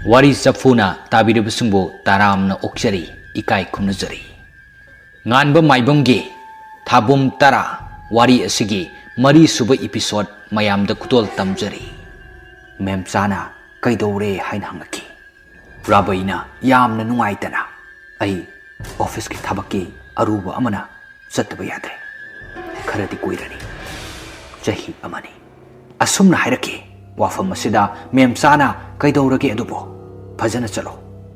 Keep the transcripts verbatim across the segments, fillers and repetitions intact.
ꯋꯥꯔꯤ ꯆꯐꯨꯅ ꯇꯥꯕꯤꯔꯤꯕꯁꯤꯡꯕꯨ ꯇꯔꯥꯝꯅ ꯑꯣꯛꯆꯔꯤ, ꯏꯀꯥꯏ ꯈꯨꯝꯅꯖꯔꯤ꯫ ꯉꯥꯟꯕ ꯃꯥꯏꯕꯝꯒꯤ ꯊꯥꯕꯨꯝ ꯇꯔꯥ ꯋꯥꯔꯤ ꯑꯁꯤꯒꯤ ꯃꯔꯤꯁꯨꯕ episode ꯃꯌꯥꯝꯗ ꯈꯨꯗꯣꯜ ꯇꯝꯖꯔꯤ꯫ ꯃꯦꯝꯆꯥꯅ ꯀꯩꯗꯧꯔꯦ ꯍꯥꯏꯅ ꯍꯪꯂꯛꯈꯤ꯫ ꯔꯥꯕꯩꯅ ꯌꯥꯝꯅ ꯅꯨꯡꯉꯥꯏꯇꯅ, "ꯑꯩ ꯑꯣꯐꯤꯁꯀꯤ ꯊꯕꯛꯀꯤ ꯑꯔꯨꯕ ꯑꯃꯅ ꯆꯠꯇꯕ ꯌꯥꯗ꯭ꯔꯦ꯫ ꯈꯔꯗꯤ ꯀꯨꯏꯔꯅꯤ꯫ ꯆꯍꯤ ꯑꯃꯅꯤ꯫" ꯑꯁꯨꯝꯅ ꯍꯥꯏꯔꯛꯈꯤ꯫ ꯋꯥꯐꯝ ꯑꯁꯤꯗ ꯃꯦꯝꯆꯥꯅ, "ꯀꯩꯗꯧꯔꯒꯦ ꯑꯗꯨꯕꯨ? ꯐꯖꯅ ꯆꯠꯂꯣ꯫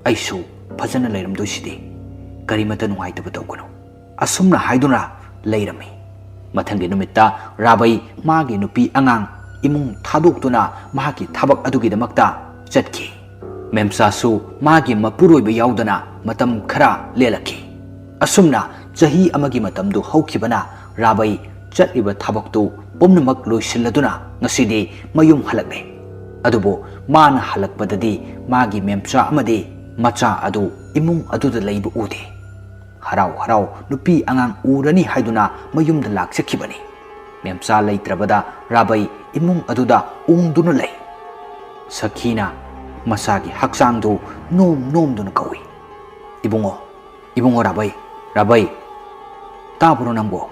ꯑꯩꯁꯨ ꯐꯖꯅ ꯂꯩꯔꯝꯗꯣꯏꯁꯤꯗꯤ꯫ ꯀꯔꯤꯃꯇ ꯅꯨꯡꯉꯥꯏꯇꯕ ꯇꯧꯒꯅꯨ꯫" ꯑꯁꯨꯝꯅ ꯍꯥꯏꯗꯨꯅ ꯂꯩꯔꯝꯃꯤ꯫ ꯃꯊꯪꯒꯤ ꯅꯨꯃꯤꯠꯇ ꯔꯥꯕꯩ ꯃꯥꯒꯤ ꯅꯨꯄꯤ ꯑꯉꯥꯡ ꯏꯃꯨꯡ ꯊꯥꯗꯣꯛꯇꯨꯅ ꯃꯍꯥꯛꯀꯤ ꯊꯕꯛ ꯑꯗꯨꯒꯤꯗꯃꯛꯇ ꯆꯠꯈꯤ꯫ ꯃꯦꯝꯆꯥꯁꯨ ꯃꯥꯒꯤ ꯃꯄꯨꯔꯣꯏꯕ ꯌꯥꯎꯗꯅ ꯃꯇꯝ ꯈꯔ ꯂꯦꯜꯂꯛꯈꯤ꯫ ꯑꯁꯨꯝꯅ ꯆꯍꯤ ꯑꯃꯒꯤ ꯃꯇꯝꯗꯨ ꯍꯧꯈꯤꯕꯅ ꯔꯥꯕꯩ ꯆꯠꯂꯤꯕ ꯊꯕꯛꯇꯨ ꯄꯨꯝꯅꯃꯛ ꯂꯣꯏꯁꯤꯜꯂꯗꯨꯅ ꯉꯁꯤꯗꯤ ꯃꯌꯨꯝ ꯍꯜꯂꯛꯂꯦ꯫ ꯑꯗꯨꯕꯨ ꯃꯥꯅ ꯍꯜꯂꯛꯄꯗꯗꯤ ꯃꯥꯒꯤ ꯃꯦꯝꯆꯥ ꯑꯃꯗꯤ ꯃꯆꯥ ꯑꯗꯨ ꯏꯃꯨꯡ ꯑꯗꯨꯗ ꯂꯩꯕ ꯎꯗꯦ꯫ ꯍꯔꯥꯎ ꯍꯔꯥꯎ ꯅꯨꯄꯤ ꯑꯉꯥꯡ ꯎꯔꯅꯤ ꯍꯥꯏꯗꯨꯅ ꯃꯌꯨꯝꯗ ꯂꯥꯛꯆꯈꯤꯕꯅꯤ꯫ ꯃꯦꯝꯆꯥ ꯂꯩꯇ꯭ꯔꯕꯗ ꯔꯥꯕꯩ ꯏꯃꯨꯡ ꯑꯗꯨꯗ ꯎꯪꯗꯨꯅ ꯂꯩ꯫ ꯁꯈꯤꯅ ꯃꯁꯥꯒꯤ ꯍꯛꯆꯥꯡꯗꯨ ꯅꯣꯝ ꯅꯣꯝꯗꯨꯅ ꯀꯧꯏ, "ꯏꯕꯨꯡꯉꯣ, ꯏꯕꯨꯡꯉꯣ ꯔꯥꯕꯩ, ꯔꯥꯕꯩ, ꯇꯥꯕ꯭ꯔꯣ ꯅꯪꯕꯣ?"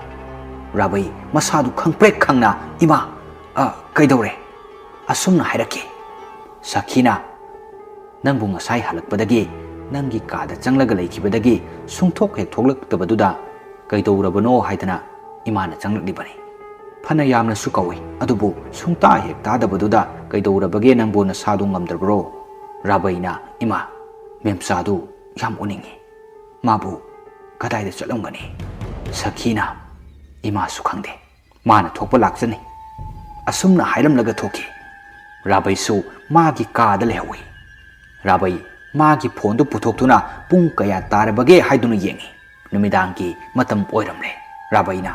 ꯔꯥꯕꯩ ꯃꯁꯥꯗꯨ ꯈꯪꯄ꯭ꯔꯦꯛ ꯈꯪꯅ, "ꯏꯃꯥ, ꯑ, ꯀꯩꯗꯧꯔꯦ?" ꯑꯁꯨꯝꯅ ꯍꯥꯏꯔꯛꯈꯤ꯫ ꯁꯈꯤꯅ, "ꯅꯪꯕꯨ ꯉꯁꯥꯏ ꯍꯜꯂꯛꯄꯗꯒꯤ, ꯅꯪꯒꯤ ꯀꯥꯗ ꯆꯪꯂꯒ ꯂꯩꯈꯤꯕꯗꯒꯤ ꯁꯨꯡꯊꯣꯛ ꯍꯦꯛ ꯊꯣꯛꯂꯛꯇꯕꯗꯨꯗ ꯀꯩꯗꯧꯔꯕꯅꯣ ꯍꯥꯏꯗꯅ ꯏꯃꯥꯅ ꯆꯪꯂꯛꯂꯤꯕꯅꯤ꯫ ꯐꯅ ꯌꯥꯝꯅꯁꯨ ꯀꯧꯏ, ꯑꯗꯨꯕꯨ ꯁꯨꯡꯇꯥ ꯍꯦꯛ ꯇꯥꯗꯕꯗꯨꯗ ꯀꯩꯗꯧꯔꯕꯒꯦ, ꯅꯪꯕꯨ ꯅꯁꯥꯗꯨ ꯉꯝꯗ꯭ꯔꯕ꯭ꯔꯣ?" ꯔꯥꯕꯩꯅ, "ꯏꯃꯥ, ꯃꯦꯝꯆꯥꯗꯨ ꯌꯥꯝ ꯎꯅꯤꯡꯏ꯫ ꯃꯥꯕꯨ ꯀꯗꯥꯏꯗ ꯆꯠꯂꯝꯒꯅꯤ?" ꯁꯈꯤꯅ, "ꯏꯃꯥꯁꯨ ꯈꯪꯗꯦ꯫ ꯃꯥꯅ ꯊꯣꯛꯄ ꯂꯥꯛꯆꯅꯤ꯫" ꯑꯁꯨꯝꯅ ꯍꯥꯏꯔꯝꯂꯒ ꯊꯣꯛꯈꯤ꯫ ꯔꯥꯕꯩꯁꯨ ꯃꯥꯒꯤ ꯀꯥꯗ ꯂꯩꯍꯧꯏ꯫ ꯔꯥꯕꯩ ꯃꯥꯒꯤ ꯐꯣꯟꯗꯨ ꯄꯨꯊꯣꯛꯇꯨꯅ ꯄꯨꯡ ꯀꯌꯥ ꯇꯥꯔꯕꯒꯦ ꯍꯥꯏꯗꯨꯅ ꯌꯦꯡꯏ꯫ ꯅꯨꯃꯤꯗꯥꯡꯒꯤ ꯃꯇꯝ ꯑꯣꯏꯔꯝꯂꯦ꯫ ꯔꯥꯕꯩꯅ,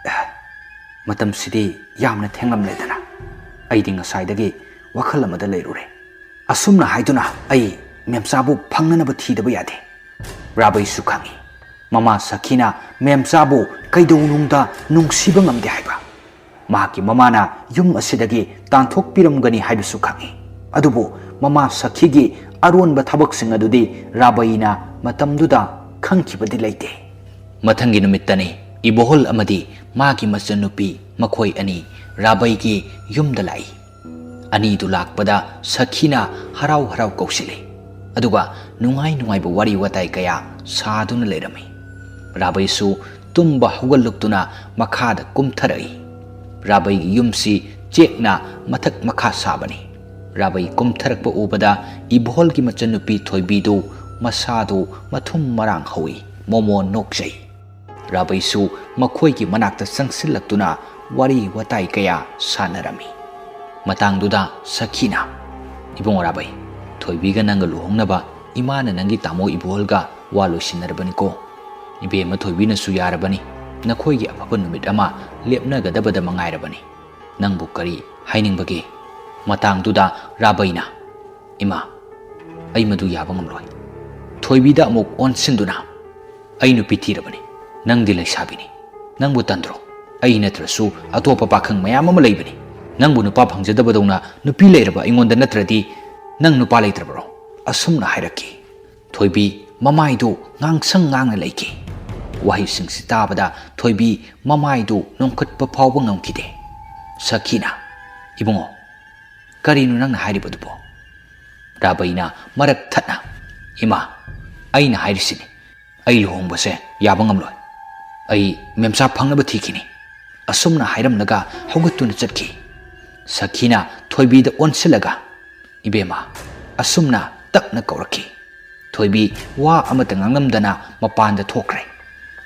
"ꯑꯦ, ꯃꯇꯝꯁꯤꯗꯤ ꯌꯥꯝꯅ ꯊꯦꯡꯂꯝꯂꯦꯗꯅ꯫ ꯑꯩꯗꯤ ꯉꯁꯥꯏꯗꯒꯤ ꯋꯥꯈꯜ ꯑꯃꯗ ꯂꯩꯔꯨꯔꯦ꯫ ꯑꯁꯨꯝꯅ ꯍꯥꯏꯗꯨꯅ ꯑꯩ ꯃꯦꯝꯆꯥꯕꯨ ꯐꯪꯅꯅꯕ ꯊꯤꯗꯕ ꯌꯥꯗꯦ꯫" ꯔꯥꯕꯩꯁꯨ ꯈꯪꯏ, ꯃꯃꯥ ꯁꯈꯤꯅ ꯃꯦꯝꯆꯥꯕꯨ ꯀꯩꯗꯧꯅꯨꯡꯗ ꯅꯨꯡꯁꯤꯕ ꯉꯝꯗꯦ ꯍꯥꯏꯕ꯫ ꯃꯍꯥꯛꯀꯤ ꯃꯃꯥꯅ ꯌꯨꯝ ꯑꯁꯤꯗꯒꯤ ꯇꯥꯟꯊꯣꯛꯄꯤꯔꯝꯒꯅꯤ ꯍꯥꯏꯕꯁꯨ ꯈꯪꯏ꯫ ꯑꯗꯨꯕꯨ ꯃꯃꯥ ꯁꯈꯤꯒꯤ ꯑꯔꯣꯟꯕ ꯊꯕꯛꯁꯤꯡ ꯑꯗꯨꯗꯤ ꯔꯥꯕꯩꯅ ꯃꯇꯝꯗꯨꯗ ꯈꯪꯈꯤꯕꯗꯤ ꯂꯩꯇꯦ꯫ ꯃꯊꯪꯒꯤ ꯅꯨꯃꯤꯠꯇꯅꯤ ꯏꯕꯣꯍꯜ ꯑꯃꯗꯤ ꯃꯥꯒꯤ ꯃꯆꯟꯅꯨꯄꯤ ꯃꯈꯣꯏ ꯑꯅꯤ ꯔꯥꯕꯩꯒꯤ ꯌꯨꯝꯗ ꯂꯥꯛꯏ꯫ ꯑꯅꯤꯗꯨ ꯂꯥꯛꯄꯗ ꯁꯈꯤꯅ ꯍꯔꯥꯎ ꯍꯔꯥꯎ ꯀꯧꯁꯤꯜꯂꯤ꯫ ꯑꯗꯨꯒ ꯅꯨꯡꯉꯥꯏ ꯅꯨꯡꯉꯥꯏꯕ ꯋꯥꯔꯤ ꯋꯥꯇꯥꯏ ꯀꯌꯥ ꯁꯥꯗꯨꯅ ꯂꯩꯔꯝꯃꯤ꯫ ꯔꯥꯕꯩꯁꯨ ꯇꯨꯝꯕ ꯍꯧꯒꯠꯂꯛꯇꯨꯅ ꯃꯈꯥꯗ ꯀꯨꯝꯊꯔꯛꯏ꯫ ꯔꯥꯕꯩꯒꯤ ꯌꯨꯝꯁꯤ ꯆꯦꯛꯅ ꯃꯊꯛ ꯃꯈꯥ ꯁꯥꯕꯅꯤ꯫ ꯔꯥꯕꯩ ꯀꯨꯝꯊꯔꯛꯄ ꯎꯕꯗ ꯏꯕꯣꯍꯜꯒꯤ ꯃꯆꯟꯅꯨꯄꯤ ꯊꯣꯏꯕꯤꯗꯨ ꯃꯁꯥꯗꯨ ꯃꯊꯨꯝ ꯃꯔꯥꯡ ꯍꯧꯏ꯫ ꯃꯣꯃꯣ ꯅꯣꯛꯆꯩ꯫ ꯔꯥꯕꯩꯁꯨ ꯃꯈꯣꯏꯒꯤ ꯃꯅꯥꯛꯇ ꯆꯪꯁꯤꯜꯂꯛꯇꯨꯅ ꯋꯥꯔꯤ ꯋꯥꯇꯥꯏ ꯀꯌꯥ ꯁꯥꯟꯅꯔꯝꯃꯤ꯫ ꯃꯇꯥꯡꯗꯨꯗ ꯁꯈꯤꯅ, "ꯏꯕꯨꯡꯉꯣ ꯔꯥꯕꯩ, ꯊꯣꯏꯕꯤꯒ ꯅꯪꯒ ꯂꯨꯍꯣꯡꯅꯕ ꯏꯃꯥꯅ ꯅꯪꯒꯤ ꯇꯥꯃꯣ ꯏꯕꯣꯍꯜꯒ ꯋꯥ ꯂꯣꯏꯁꯤꯟꯅꯔꯕꯅꯤꯀꯣ꯫ ꯏꯕꯦꯝꯃ ꯊꯣꯏꯕꯤꯅꯁꯨ ꯌꯥꯔꯕꯅꯤ꯫ ꯅꯈꯣꯏꯒꯤ ꯑꯐꯕ ꯅꯨꯃꯤꯠ ꯑꯃ ꯂꯦꯞꯅꯒꯗꯕꯗ ꯃꯉꯥꯏꯔꯕꯅꯤ꯫ ꯅꯪꯕꯨ ꯀꯔꯤ ꯍꯥꯏꯅꯤꯡꯕꯒꯦ?" ꯃꯇꯥꯡꯗꯨꯗ ꯔꯥꯕꯩꯅ, "ꯏꯃꯥ, ꯑꯩ ꯃꯗꯨ ꯌꯥꯕ ꯉꯝꯂꯣꯏ꯫" ꯊꯣꯏꯕꯤꯗ ꯑꯃꯨꯛ ꯑꯣꯟꯁꯤꯟꯗꯨꯅ, "ꯑꯩ ꯅꯨꯄꯤ ꯊꯤꯔꯕꯅꯤ, ꯅꯪꯗꯤ ꯂꯩꯁꯥꯕꯤꯅꯤ꯫ ꯅꯪꯕꯨ ꯇꯟꯗ꯭ꯔꯣ? ꯑꯩ ꯅꯠꯇ꯭ꯔꯁꯨ ꯑꯇꯣꯞꯄ ꯄꯥꯈꯪ ꯃꯌꯥꯝ ꯑꯃ ꯂꯩꯕꯅꯤ꯫ ꯅꯪꯕꯨ ꯅꯨꯄꯥ ꯐꯪꯖꯗꯕꯗꯧꯅ ꯅꯨꯄꯤ ꯂꯩꯔꯕ ꯑꯩꯉꯣꯟꯗ ꯅꯠꯇ꯭ꯔꯗꯤ ꯅꯪ ꯅꯨꯄꯥ ꯂꯩꯇ꯭ꯔꯕꯔꯣ?" ꯑꯁꯨꯝꯅ ꯍꯥꯏꯔꯛꯈꯤ꯫ ꯊꯣꯏꯕꯤ ꯃꯃꯥꯏꯗꯨ ꯉꯥꯡꯁꯪ ꯉꯥꯡꯅ ꯂꯩꯈꯤ꯫ ꯋꯥꯍꯩꯁꯤꯡꯁꯤ ꯇꯥꯕꯗ ꯊꯣꯏꯕꯤ ꯃꯃꯥꯏꯗꯨ ꯅꯣꯡꯈꯠꯄ ꯐꯥꯎꯕ ꯉꯝꯈꯤꯗꯦ꯫ ꯁꯈꯤꯅ, "ꯏꯕꯨꯡꯉꯣ, ꯀꯔꯤꯅꯣ ꯅꯪꯅ ꯍꯥꯏꯔꯤꯕꯗꯨꯕꯣ?" ꯔꯥꯕꯩꯅ ꯃꯔꯛ ꯊꯠꯅ, "ꯏꯃꯥ, ꯑꯩꯅ ꯍꯥꯏꯔꯤꯁꯤꯅꯤ, ꯑꯩ ꯂꯨꯍꯣꯡꯕꯁꯦ ꯌꯥꯕ ꯉꯝꯂꯣꯏ꯫ ꯑꯩ ꯃꯦꯝꯆꯥ ꯐꯪꯅꯕ ꯊꯤꯈꯤꯅꯤ꯫" ꯑꯁꯨꯝꯅ ꯍꯥꯏꯔꯝꯂꯒ ꯍꯧꯒꯠꯇꯨꯅ ꯆꯠꯈꯤ꯫ ꯁꯈꯤꯅ ꯊꯣꯏꯕꯤꯗ ꯑꯣꯟꯁꯤꯜꯂꯒ, "ꯏꯕꯦꯝꯃ," ꯑꯁꯨꯝꯅ ꯇꯞꯅ ꯀꯧꯔꯛꯈꯤ꯫ ꯊꯣꯏꯕꯤ ꯋꯥ ꯑꯃꯠꯇ ꯉꯥꯡꯂꯝꯗꯅ ꯃꯄꯥꯟꯗ ꯊꯣꯛꯈ꯭ꯔꯦ꯫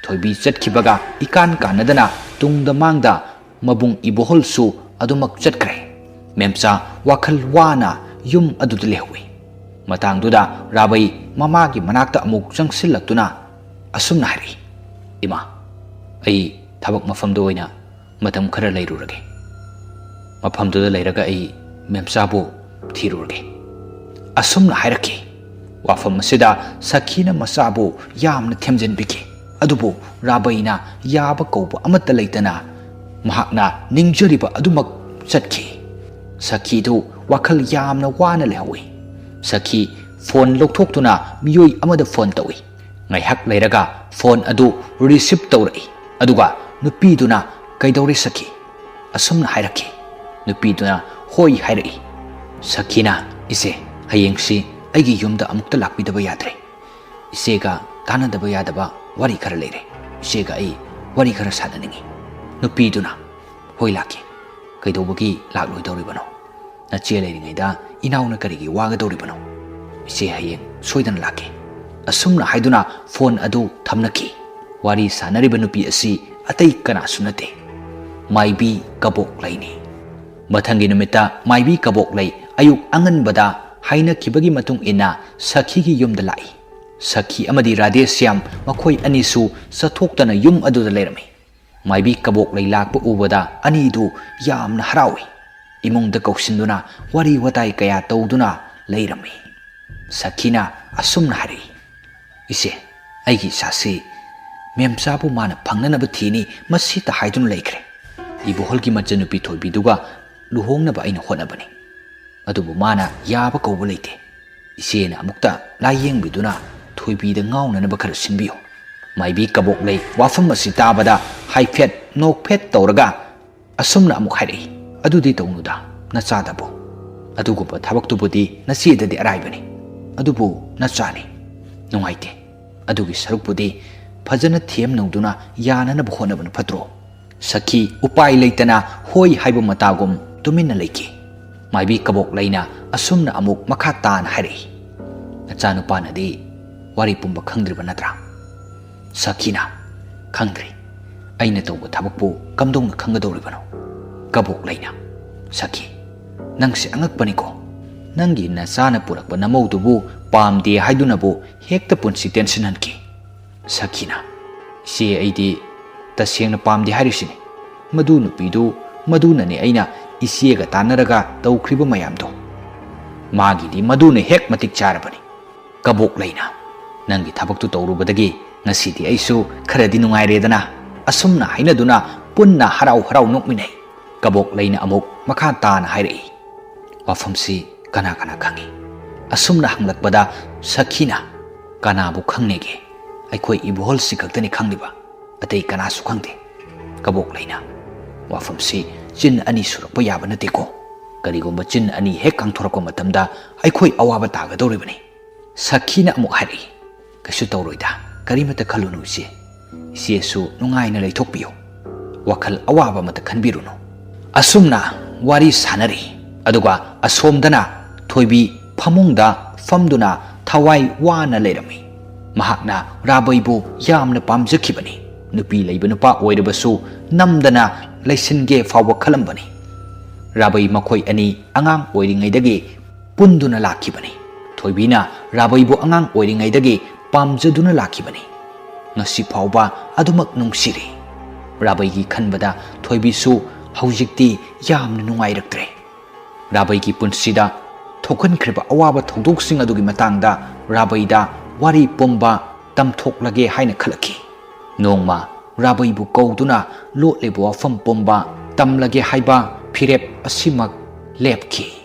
ꯊꯣꯏꯕꯤ ꯆꯠꯈꯤꯕꯒ ꯏꯀꯥꯟ ꯀꯥꯟꯅꯗꯅ ꯇꯨꯡꯗ ꯃꯥꯡꯗ ꯃꯕꯨꯡ ꯏꯕꯣꯍꯜꯁꯨ ꯑꯗꯨꯃꯛ ꯆꯠꯈ꯭ꯔꯦ꯫ ꯃꯦꯝꯆꯥ ꯋꯥꯈꯜ ꯋꯥꯅ ꯌꯨꯝ ꯑꯗꯨꯗ ꯂꯩꯍꯧꯏ꯫ ꯃꯇꯥꯡꯗꯨꯗ ꯔꯥꯕꯩ ꯃꯃꯥꯒꯤ ꯃꯅꯥꯛꯇ ꯑꯃꯨꯛ ꯆꯪꯁꯤꯜꯂꯛꯇꯨꯅ ꯑꯁꯨꯝꯅ ꯍꯥꯏꯔꯛꯏ, "ꯏꯃꯥ, ꯑꯩ ꯊꯕꯛ ꯃꯐꯝꯗ ꯑꯣꯏꯅ ꯃꯇꯝ ꯈꯔ ꯂꯩꯔꯨꯔꯒꯦ꯫ ꯃꯐꯝꯗꯨꯗ ꯂꯩꯔꯒ ꯑꯩ ꯃꯦꯝꯆꯥꯕꯨ ꯊꯤꯔꯨꯔꯒꯦ꯫" ꯑꯁꯨꯝꯅ ꯍꯥꯏꯔꯛꯈꯤ꯫ ꯋꯥꯐꯝ ꯑꯁꯤꯗ ꯁꯈꯤꯅ ꯃꯆꯥꯕꯨ ꯌꯥꯝꯅ ꯊꯦꯝꯖꯤꯟꯕꯤꯈꯤ꯫ ꯑꯗꯨꯕꯨ ꯔꯥꯕꯩꯅ ꯌꯥꯕ ꯀꯧꯕ ꯑꯃꯠꯇ ꯂꯩꯇꯅ ꯃꯍꯥꯛꯅ ꯅꯤꯡꯖꯔꯤꯕ ꯑꯗꯨꯃꯛ ꯆꯠꯈꯤ꯫ ꯁꯈꯤꯗꯨ ꯋꯥꯈꯜ ꯌꯥꯝꯅ ꯋꯥꯅ ꯂꯩꯍꯧꯏ꯫ ꯁꯈꯤ ꯐꯣꯟ ꯂꯧꯊꯣꯛꯇꯨꯅ ꯃꯤꯑꯣꯏ ꯑꯃꯗ ꯐꯣꯟ ꯇꯧꯏ꯫ ꯉꯥꯏꯍꯥꯛ ꯂꯩꯔꯒ ꯐꯣꯟ ꯑꯗꯨ ꯔꯤꯁꯤꯞ ꯇꯧꯔꯛꯏ꯫ ꯑꯗꯨꯒ ꯅꯨꯄꯤꯗꯨꯅ "ꯀꯩꯗꯧꯔꯦ ꯁꯈꯤ?" ꯑꯁꯨꯝꯅ ꯍꯥꯏꯔꯛꯈꯤ꯫ ꯅꯨꯄꯤꯗꯨꯅ "ꯍꯣꯏ" ꯍꯥꯏꯔꯛꯏ꯫ ꯁꯈꯤꯅ, "ꯏꯆꯦ, ꯍꯌꯦꯡꯁꯤ ꯑꯩꯒꯤ ꯌꯨꯝꯗ ꯑꯃꯨꯛꯇ ꯂꯥꯛꯄꯤꯗꯕ ꯌꯥꯗ꯭ꯔꯦ꯫ ꯏꯆꯦꯒ ꯇꯥꯟꯅꯗꯕ ꯌꯥꯗꯕ ꯋꯥꯔꯤ ꯈꯔ ꯂꯩꯔꯦ꯫ ꯏꯆꯦꯒ ꯑꯩ ꯋꯥꯔꯤ ꯈꯔ ꯁꯥꯟꯅꯅꯤꯡꯏ꯫" ꯅꯨꯄꯤꯗꯨꯅ, "ꯍꯣꯏ, ꯂꯥꯛꯀꯦ꯫ ꯀꯩꯗꯧꯕꯒꯤ ꯂꯥꯛꯂꯣꯏꯗꯧꯔꯤꯕꯅꯣ? ꯅꯆꯦ ꯂꯩꯔꯤꯉꯩꯗ ꯏꯅꯥꯎꯅ ꯀꯔꯤꯒꯤ ꯋꯥꯒꯗꯧꯔꯤꯕꯅꯣ? ꯏꯆꯦ, ꯍꯌꯦꯡ ꯁꯣꯏꯗꯅ ꯂꯥꯛꯀꯦ꯫" ꯑꯁꯨꯝꯅ ꯍꯥꯏꯗꯨꯅ ꯐꯣꯟ ꯑꯗꯨ ꯊꯝꯅꯈꯤ꯫ ꯋꯥꯔꯤ ꯁꯥꯟꯅꯔꯤꯕ ꯅꯨꯄꯤ ꯑꯁꯤ ꯑꯇꯩ ꯀꯅꯥꯁꯨ ꯅꯠꯇꯦ, ꯃꯥꯏꯕꯤ ꯀꯕꯣꯛꯂꯩꯅꯤ꯫ ꯃꯊꯪꯒꯤ ꯅꯨꯃꯤꯠꯇ ꯃꯥꯏꯕꯤ ꯀꯕꯣꯛꯂꯩ ꯑꯌꯨꯛ ꯑꯉꯟꯕꯗ ꯍꯥꯏꯅꯈꯤꯕꯒꯤ ꯃꯇꯨꯡ ꯏꯟꯅ ꯁꯈꯤꯒꯤ ꯌꯨꯝꯗ ꯂꯥꯛꯏ꯫ ꯁꯈꯤ ꯑꯃꯗꯤ ꯔꯥꯙꯦꯁ꯭ꯌꯥꯝ ꯃꯈꯣꯏ ꯑꯅꯤꯁꯨ ꯆꯠꯊꯣꯛꯇꯅ ꯌꯨꯝ ꯑꯗꯨꯗ ꯂꯩꯔꯝꯃꯤ꯫ ꯃꯥꯏꯕꯤ ꯀꯕꯣꯛꯂꯩ ꯂꯥꯛꯄ ꯎꯕꯗ ꯑꯅꯤꯗꯨ ꯌꯥꯝꯅ ꯍꯔꯥꯎꯏ꯫ ꯏꯃꯨꯡꯗ ꯀꯧꯁꯤꯟꯗꯨꯅ ꯋꯥꯔꯤ ꯋꯥꯇꯥꯏ ꯀꯌꯥ ꯇꯧꯗꯨꯅ ꯂꯩꯔꯝꯃꯤ꯫ ꯁꯈꯤꯅ ꯑꯁꯨꯝꯅ ꯍꯥꯏꯔꯛꯏ, "ꯏꯆꯦ, ꯑꯩꯒꯤ ꯏꯆꯥꯁꯤ ꯃꯦꯝꯆꯥꯕꯨ ꯃꯥꯅ ꯐꯪꯅꯅꯕ ꯊꯤꯅꯤ, ꯃꯁꯤꯇ ꯍꯥꯏꯗꯨꯅ ꯂꯩꯈ꯭ꯔꯦ꯫ ꯏꯕꯣꯍꯜꯒꯤ ꯃꯆꯟꯅꯨꯄꯤ ꯊꯣꯏꯕꯤꯗꯨꯒ ꯂꯨꯍꯣꯡꯅꯕ ꯑꯩꯅ ꯍꯣꯠꯅꯕꯅꯤ꯫ ꯑꯗꯨꯕꯨ ꯃꯥꯅ ꯌꯥꯕ ꯀꯧꯕ ꯂꯩꯇꯦ꯫ ꯏꯆꯦꯅ ꯑꯃꯨꯛꯇ ꯂꯥꯏꯌꯦꯡꯕꯤꯗꯨꯅ ꯊꯣꯏꯕꯤꯗ ꯉꯥꯎꯅꯅꯕ ꯈꯔ ꯁꯤꯟꯕꯤꯌꯨ꯫" ꯃꯥꯏꯕꯤ ꯀꯕꯣꯛꯂꯩ ꯋꯥꯐꯝ ꯑꯁꯤ ꯇꯥꯕꯗ ꯍꯥꯏꯐꯦꯠ ꯅꯣꯛꯐꯦꯠ ꯇꯧꯔꯒ ꯑꯁꯨꯝꯅ ꯑꯃꯨꯛ ꯍꯥꯏꯔꯛꯏ, "ꯑꯗꯨꯗꯤ ꯇꯧꯅꯨꯗ, ꯅꯆꯥꯗꯕꯨ꯫ ꯑꯗꯨꯒꯨꯝꯕ ꯊꯕꯛꯇꯨꯕꯨꯗꯤ ꯅꯆꯦꯗꯗꯤ ꯑꯔꯥꯏꯕꯅꯤ꯫ ꯑꯗꯨꯕꯨ ꯅꯆꯥꯅꯤ꯫ ꯅꯨꯡꯉꯥꯏꯇꯦ꯫ ꯑꯗꯨꯒꯤ ꯁꯔꯨꯛꯄꯨꯗꯤ ꯐꯖꯅ ꯊꯦꯝ ꯅꯧꯗꯨꯅ ꯌꯥꯅꯅꯕ ꯍꯣꯠꯅꯕꯅ ꯐꯠꯇ꯭ꯔꯣ?" ꯁꯈꯤ ꯎꯄꯥꯏ ꯂꯩꯇꯅ ꯍꯣꯏ ꯍꯥꯏꯕ ꯃꯇꯥꯒꯨꯝ ꯇꯨꯃꯤꯟꯅ ꯂꯩꯈꯤ꯫ ꯃꯥꯏꯕꯤ ꯀꯕꯣꯛꯂꯩꯅ ꯑꯁꯨꯝꯅ ꯑꯃꯨꯛ ꯃꯈꯥ ꯇꯥꯅ ꯍꯥꯏꯔꯛꯏ, "ꯅꯆꯥꯅꯨꯄꯥꯅꯗꯤ ꯋꯥꯔꯤ ꯄꯨꯝꯕ ꯈꯪꯗ꯭ꯔꯤꯕ ꯅꯠꯇ꯭ꯔꯥ?" ꯁꯈꯤꯅ, "ꯈꯪꯗ꯭ꯔꯤ꯫ ꯑꯩꯅ ꯇꯧꯕ ꯊꯕꯛꯄꯨ ꯀꯝꯗꯧꯅ ꯈꯪꯒꯗꯧꯔꯤꯕꯅꯣ?" ꯀꯕꯣꯛꯂꯩꯅ, "ꯁꯈꯤ, ꯅꯪꯁꯦ ꯑꯉꯛꯄꯅꯤꯀꯣ꯫ ꯅꯪꯒꯤ ꯅꯆꯥꯅ ꯄꯨꯔꯛꯄ ꯅꯃꯧꯗꯨꯕꯨ ꯄꯥꯝꯗꯦ ꯍꯥꯏꯗꯨꯅꯕꯨ ꯍꯦꯛꯇ ꯄꯨꯟꯁꯤ ꯇꯦꯟꯁꯤꯟꯍꯟꯈꯤ꯫" ꯁꯈꯤꯅ, "ꯏꯆꯦ, ꯑꯩꯗꯤ ꯇꯁꯦꯡꯅ ꯄꯥꯝꯗꯦ ꯍꯥꯏꯔꯤꯁꯤꯅꯤ꯫ ꯃꯗꯨ ꯅꯨꯄꯤꯗꯨ, ꯃꯗꯨꯅꯅꯦ ꯑꯩꯅ ꯏꯆꯦꯒ ꯇꯥꯟꯅꯔꯒ ꯇꯧꯈ꯭ꯔꯤꯕ ꯃꯌꯥꯝꯗꯣ꯫ ꯃꯥꯒꯤꯗꯤ ꯃꯗꯨꯅ ꯍꯦꯛ ꯃꯇꯤꯛ ꯆꯥꯔꯕꯅꯤ꯫" ꯀꯕꯣꯛꯂꯩꯅ, "ꯅꯪꯒꯤ ꯊꯕꯛꯇꯨ ꯇꯧꯔꯨꯕꯗꯒꯤ ꯉꯁꯤꯗꯤ ꯑꯩꯁꯨ ꯈꯔꯗꯤ ꯅꯨꯡꯉꯥꯏꯔꯦꯗꯅ꯫" ꯑꯁꯨꯝꯅ ꯍꯥꯏꯅꯗꯨꯅ ꯄꯨꯟꯅ ꯍꯔꯥꯎ ꯍꯔꯥꯎ ꯅꯣꯛꯃꯤꯟꯅꯩ꯫ ꯀꯕꯣꯛꯂꯩꯅ ꯑꯃꯨꯛ ꯃꯈꯥ ꯇꯥꯅ ꯍꯥꯏꯔꯛꯏ, ꯋꯥꯐꯝꯁꯤ ꯀꯅꯥ ꯀꯅꯥ ꯈꯪꯏ? ꯑꯁꯨꯝꯅ ꯍꯪꯂꯛꯄꯗ ꯁꯈꯤꯅ, "ꯀꯅꯥꯕꯨ ꯈꯪꯅꯦꯒꯦ? ꯑꯩꯈꯣꯏ ꯏꯕꯣꯍꯜꯁꯤ ꯈꯛꯇꯅꯤ ꯈꯪꯂꯤꯕ, ꯑꯇꯩ ꯀꯅꯥꯁꯨ ꯈꯪꯗꯦ" ꯀꯕꯣꯛ ꯂꯩꯅ꯫ "ꯋꯥꯐꯝꯁꯤ ꯆꯤꯟ ꯑꯅꯤ ꯁꯨꯔꯛꯄ ꯌꯥꯕ ꯅꯠꯇꯦꯀꯣ꯫ ꯀꯔꯤꯒꯨꯝꯕ ꯆꯤꯟ ꯑꯅꯤ ꯍꯦꯛ ꯀꯥꯡꯊꯣꯔꯛꯄ ꯃꯇꯝꯗ ꯑꯩꯈꯣꯏ ꯑꯋꯥꯕ ꯇꯥꯒꯗꯧꯔꯤꯕꯅꯤ"꯫ ꯁꯈꯤꯅ ꯑꯃꯨꯛ ꯍꯥꯏꯔꯛꯏ, "ꯀꯩꯁꯨ ꯇꯧꯔꯣꯏꯗ, ꯀꯔꯤꯃꯇ ꯈꯜꯂꯨꯅꯨ ꯏꯆꯦ꯫ ꯏꯆꯦꯁꯨ ꯅꯨꯡꯉꯥꯏꯅ ꯂꯩꯊꯣꯛꯄꯤꯌꯨ꯫ ꯋꯥꯈꯜ ꯑꯋꯥꯕ ꯑꯃꯇ ꯈꯟꯕꯤꯔꯨꯅꯨ"꯫ ꯑꯁꯨꯝꯅ ꯋꯥꯔꯤ ꯁꯥꯟꯅꯔꯤ꯫ ꯑꯗꯨꯒ ꯑꯁꯣꯝꯗꯅ ꯊꯣꯏꯕꯤ ꯐꯃꯨꯡꯗ ꯐꯝꯗꯨꯅ ꯊꯋꯥꯏ ꯋꯥꯅ ꯂꯩꯔꯝꯃꯤ꯫ ꯃꯍꯥꯛꯅ ꯔꯥꯕꯩꯕꯨ ꯌꯥꯝꯅ ꯄꯥꯝꯖꯈꯤꯕꯅꯤ꯫ ꯅꯨꯄꯤ ꯂꯩꯕ ꯅꯨꯄꯥ ꯑꯣꯏꯔꯕꯁꯨ ꯅꯝꯗꯅ ꯂꯩꯁꯤꯟꯒꯦ ꯐꯥꯎꯕ ꯈꯜꯂꯝꯕꯅꯤ꯫ ꯔꯥꯕꯩ ꯃꯈꯣꯏ ꯑꯅꯤ ꯑꯉꯥꯡ ꯑꯣꯏꯔꯤꯉꯩꯗꯒꯤ ꯄꯨꯟꯗꯨꯅ ꯂꯥꯛꯈꯤꯕꯅꯤ꯫ ꯊꯣꯏꯕꯤꯅ ꯔꯥꯕꯩꯕꯨ ꯑꯉꯥꯡ ꯑꯣꯏꯔꯤꯉꯩꯗꯒꯤ ꯄꯥꯝꯖꯗꯨꯅ ꯂꯥꯛꯈꯤꯕꯅꯤ꯫ ꯉꯁꯤ ꯐꯥꯎꯕ ꯑꯗꯨꯃꯛ ꯅꯨꯡꯁꯤꯔꯤ꯫ ꯔꯥꯕꯩꯒꯤ ꯈꯟꯕꯗ ꯊꯣꯏꯕꯤꯁꯨ ꯍꯧꯖꯤꯛꯇꯤ ꯌꯥꯝꯅ ꯅꯨꯡꯉꯥꯏꯔꯛꯇ꯭ꯔꯦ꯫ ꯔꯥꯕꯩꯒꯤ ꯄꯨꯟꯁꯤꯗ ꯊꯣꯛꯍꯟꯈ꯭ꯔꯤꯕ ꯑꯋꯥꯕ ꯊꯧꯗꯣꯛꯁꯤꯡ ꯑꯗꯨꯒꯤ ꯃꯇꯥꯡꯗ ꯔꯥꯕꯩꯗ ꯋꯥꯔꯤ ꯄꯨꯝꯕ ꯇꯝꯊꯣꯛꯂꯒꯦ ꯍꯥꯏꯅ ꯈꯜꯂꯛꯈꯤ꯫ ꯅꯣꯡꯃ ꯔꯥꯕꯩꯕꯨ ꯀꯧꯗꯨꯅ ꯂꯣꯠꯂꯤꯕ ꯋꯥꯐꯝ ꯄꯨꯝꯕ ꯇꯝꯂꯒꯦ ꯍꯥꯏꯕ ꯐꯤꯔꯦꯞ ꯑꯁꯤꯃꯛ ꯂꯦꯞꯈꯤ꯫